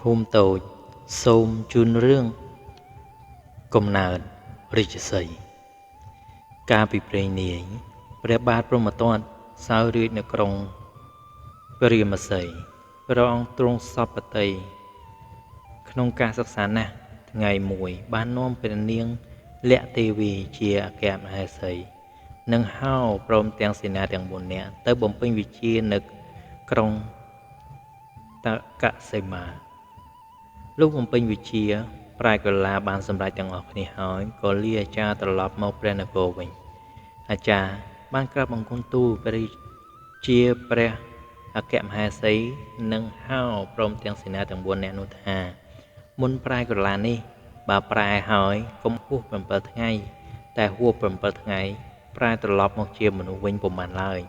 ភូមិតូចសូមជូនរឿងកំណើតរាជសីហ៍កាលពីព្រេងនាយព្រះបាទព្រហ្មទត្តសោយរាជនៅក្រុងព្រាមសីព្រះអង្គទ្រង់សពតិក្នុងការសិក្សាណាស់ថ្ងៃមួយបាននាំព្រះនាងលក្ខទេវីជាអគ្គមហេសីនិងហោព្រមទាំងសេនាទាំង4នាក់ទៅបំពេញវិជ្ជានៅក្រុងតកសីមាលោកបំពេញវិជ្ជាប្រែកលាបានសម្រេចទាំងអស់គ្នាហើយក៏លាអាចារ្យត្រឡប់មកព្រះនគរវិញអាចារ្យបានក្រាបបង្គំទូលព្រះជាព្រះអគ្គមហេសីនិងហោព្រមទាំងសេនាទាំង4នាក់នោះថាមុនប្រែក្រឡានេះបើប្រែហើយកុំហួស7ថ្ងៃតែហួស7ថ្ងៃប្រែត្រឡប់មកជាមនុស្សវិញពុំបានឡើយ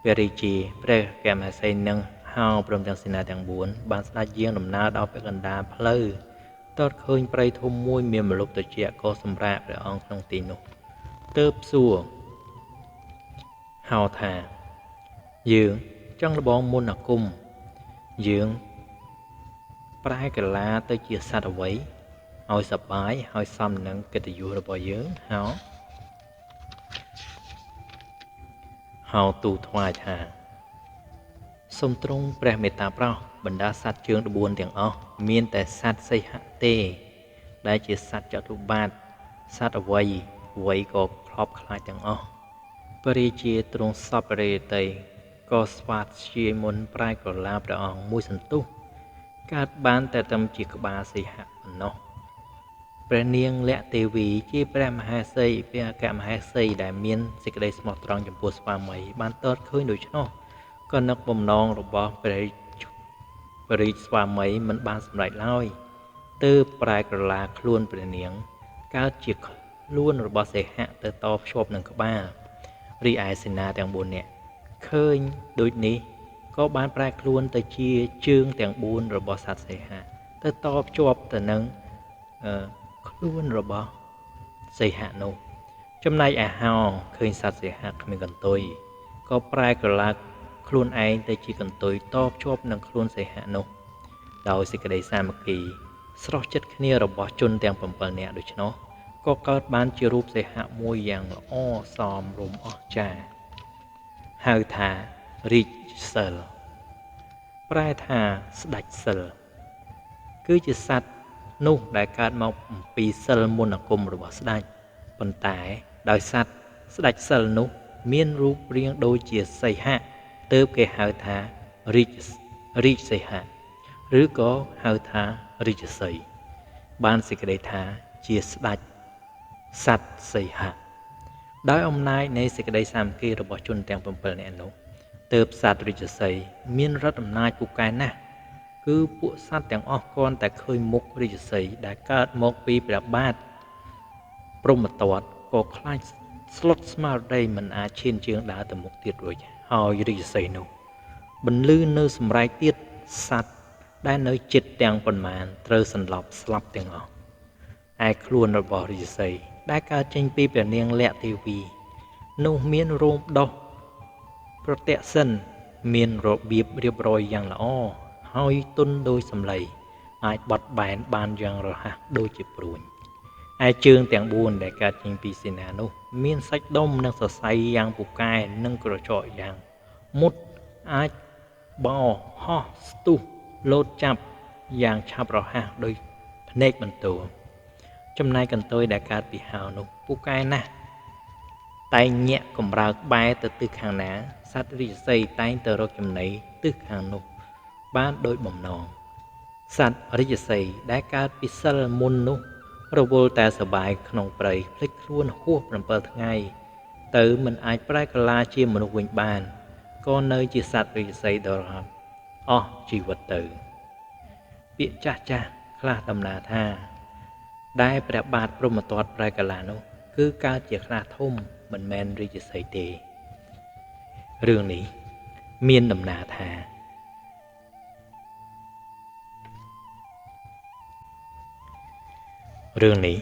ព្រះរាជាព្រះអគ្គមហេសីនិងហោព្រមទាំងសេនាទាំង4បានស្ដេចយាងដំណើរដល់ពាក់កណ្ដាលផ្លូវទតឃើញព្រៃធំមួយមានម្លប់ត្រជាក់ក៏សម្រាកព្រះអង្គក្នុងទីនោះទើបសួរហៅថាយើងចង់លបងមុនអាគមយើងប្រែកាឡាទៅជាសត្វអ្វីឲ្យសប្បាយហើយសមនឹងកិត្តិយសរបស់យើងហៅទូថ្វាយថាសូមទ្រង់ព្រះមេត្តាប្រោសបណ្ដាសត្វជើង4ទាំងអស់មានតែសត្វសីហៈទេដែលជាសត្វចតុបាទសត្វអ្វីអ្វីក៏ខ្លោបខ្លាចទាំងអស់ព្រះរាជាទ្រង់សពរិតីក៏ស្វាតជាមុនប្រែក្រឡាព្រះអង្គមួយសន្ទុះកើតបានតែត្រឹមជាក្បាលសីហៈប៉ុណ្ណោះព្រះនាងលក្ខទេវីជាព្រះមហេសីព្រះអគ្គមហេសីដែលមានសេចក្តីស្មោះត្រង់ចំពោះស្វាមីបានទតឃើញដូច្នោះក៏នឹកបំណងរបស់ព្រះរាជស្វាមីមិនបានសម្រេចឡើយទើបប្រែក្រឡាខ្លួនព្រះនាងកើតជាខ្លួនរបស់សីហៈទៅតភ្ជាប់នឹងក្បាលរីឯសេនាទាំង4នាក់ឃើញដូចនេះក៏បានប្រែខ្លួនទៅជាជើងទាំង4របស់សត្វសីហៈទៅតភ្ជាប់ទៅនឹងខ្លួនរបស់សីហៈនោះចំណែកឯហោឃើញសត្វសីហៈគ្មានកន្ទុយក៏ប្រែក្រឡាខ្លួនឯងទៅជាកន្ទុយតភ្ជាប់នឹងខ្លួនសីហៈនោះដោយសេចក្តីសាមគ្គីស្រស់ចិត្តគ្នារបស់ជនទាំង7នាក់ដូច្នោះក៏កើតបានជារូបសីហៈមួយយ៉ាងល្អសមរម្យអស្ចារ្យហៅថារាជសិលប្រែថាស្ដេចសិលគឺជាសត្វនោះដែលកើតមកអំពីសិលមន្តអាគមរបស់ស្ដេចប៉ុន្តែដោយសត្វស្ដេចសិលនោះមានរូបរាងដូចជាសីហៈទើបគេហៅថារាជសីហៈឬក៏ហៅថារាជសីបានសេចក្តីថាជាស្ដេចសត្វសីហៈដោយអំណាចនៃសេចក្តីសាមគ្គីរបស់ជនទាំង7នាក់នោះទើបសត្វរាជសីមានរដ្ឋអំណាចពូកែណាស់គឺពួកសត្វទាំងអស់គ្រាន់តែឃើញមុខរាជសីដែលកើតមកពីព្រះបាទព្រហ្មទត្តក៏ខ្លាចស្លុតស្មារតីមិនអាចឈានជើងដើរទៅមុខទៀតរួចហើយរាជសីនោះបន្លឺនៅសម្រែកទៀតសត្វដែលនៅចិត្តទាំងប៉ុន្មានត្រូវសន្លប់ស្លាប់ទាំងអស់ឯខ្លួនរបស់រាជសីដែលកើតចេញពីព្រះនាងលក្ខទេវីនោះមានរោមដុះប្រតិសិនមានរបៀបរៀបរយយ៉ាងល្អហើយទន់ដោយសម្លៃអាចបត់បែនបានយ៉ាងរហ័សដូចជាព្រួញឯជើងទាំង4ដែលកើតចេញពីសេនានោះមានសាច់ដុំនិងសរសៃយ៉ាងពូកែនិងក្រចកយ៉ាងមុតអាចបោហោះស្ទុះលោតចាប់យ៉ាងឆាប់រហ័សដោយភ្នែកបន្ទោចំណែកកន្ទុយដែលកើតពីហោនោះពូកែណាស់តែងញាក់កម្រើកបែរទៅទិសខាងណាសត្វរាជសីតែងទៅរកចំណីទិសខាងនោះបានដោយបំណងសត្វរាជសីដែលកើតពីសិលមុននោះរវល់តែសបាយក្នុងព្រៃភ្លេចខ្លួនហួស7ថ្ងៃទៅមិនអាចប្រែកាឡាជាមនុស្សវិញបានក៏នៅជាសត្វរាជសីដល់អស់ជីវិតទៅពាក្យចាស់ចាស់ខ្លះដំណាថាដែលព្រះបាទព្រហ្មទត្តប្រែកាឡានោះគឺកើតជាខ្លាធំមិនមែនរាជសីទេរឿងនេះមានដំណាថារឿងនេះ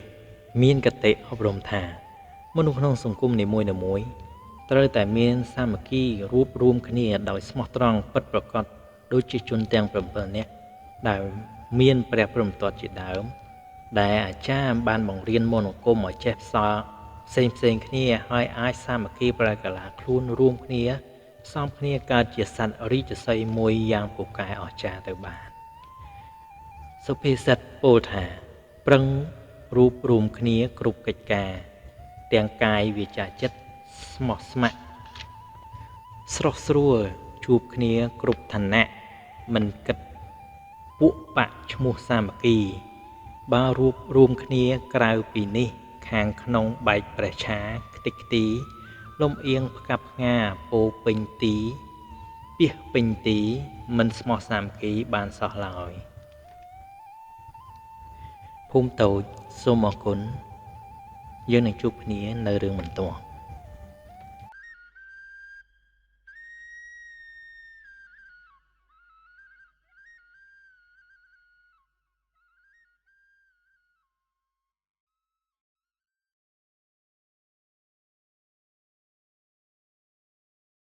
មានគតិអប់រំថាមនុស្សក្នុងសង្គមនីមួយៗត្រូវតែមានសាមគ្គីរួបរួមគ្នាដោយស្មោះត្រង់ពិតប្រាកដដូចជាជនទាំង7នាក់ដែល មានព្រះព្រហ្មទត្តជាដើម ដែលអាចារ្យបានបង្រៀនមន្តអាគមឲ្យចេះផ្សផ្សេងផ្សេងគ្នាហើយអាចសាមគ្គីប្រកាឡាខ្លួនរួមគ្នាផ្សំគ្នាកើតជាសត្វរាជសីហ៍មួយយ៉ាងពូកែអស្ចារ្យទៅបានសុភាសិតពោលថាប្រឹងរូបរួមគ្នាគ្រប់កិច្ចការទាំងកាយវាចាចិត្តស្មោះស្ម័គ្រស្រស់ស្រួលជួបគ្នាគ្រប់ឋានៈមិនគិតពួកបៈឈ្មោះសាមគ្គីបើរួបរួមគ្នាក្រៅពីនេះខាងក្នុងបែកប្រេះឆាខ្ទេចខ្ទីលំអៀងផ្កាប់ផ្ងាពោពេញទីពាសពេញទីមិនស្មោះសាមគ្គីបានសោះឡើយភូមិតូចសូមអរគុណយើងនឹងជួបគ្នានៅរឿងបន្ទាប់។